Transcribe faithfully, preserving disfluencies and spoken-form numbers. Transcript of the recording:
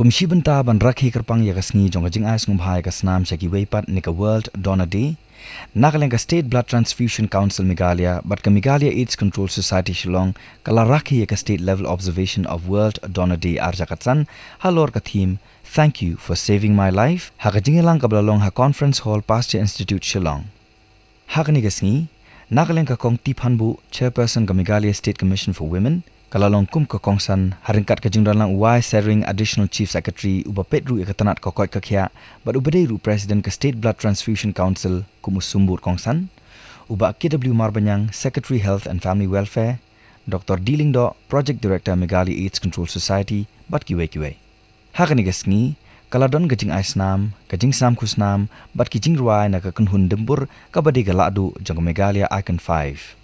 Kum shi bynta ban rakhe kyrpang ïa ka sngi jong ka jingai sngewbha ïa ka snam sha kiwei pat ne ka World Donor Day, na ka liang ka State Blood Transfusion Council Meghalaya bad ka Meghalaya AIDS Control Society Shillong ka la rakhe ïa ka State Level Observation of World Donor Day ar hajar khatsan halor ka theme Thank You for Saving My Life ha ka jingïalang kaba la long ha Conference Hall, Pasteur Institute, Shillong. Ha kane ka sngi, na ka liang ka Kong T. Phanbuh, Chairperson ka Meghalaya State Commission for Women, ka la long kum ka kongsan ha ryngkat ka jingdonlang u Y. Sering, Additional Chief Secretary, uba peit ruh ïa ka tnat ka koit ka khiah bad uba dei ruh President ka State Blood Transfusion Council kum u symbud kongsan, u Bah K. W. Marbaniang, Secretary Health and Family Welfare, Dr. D. Lyngdoh, Project Director Meghalaya AIDS Control Society, bad kiwei kiwei. Ha kane ka sngi, ka la don ka jingai snam, ka jingsam khusnam bad ki jingrwai na ka kynhun Dymbur kaba dei ka lahduh jong ka Meghalaya Icon Five.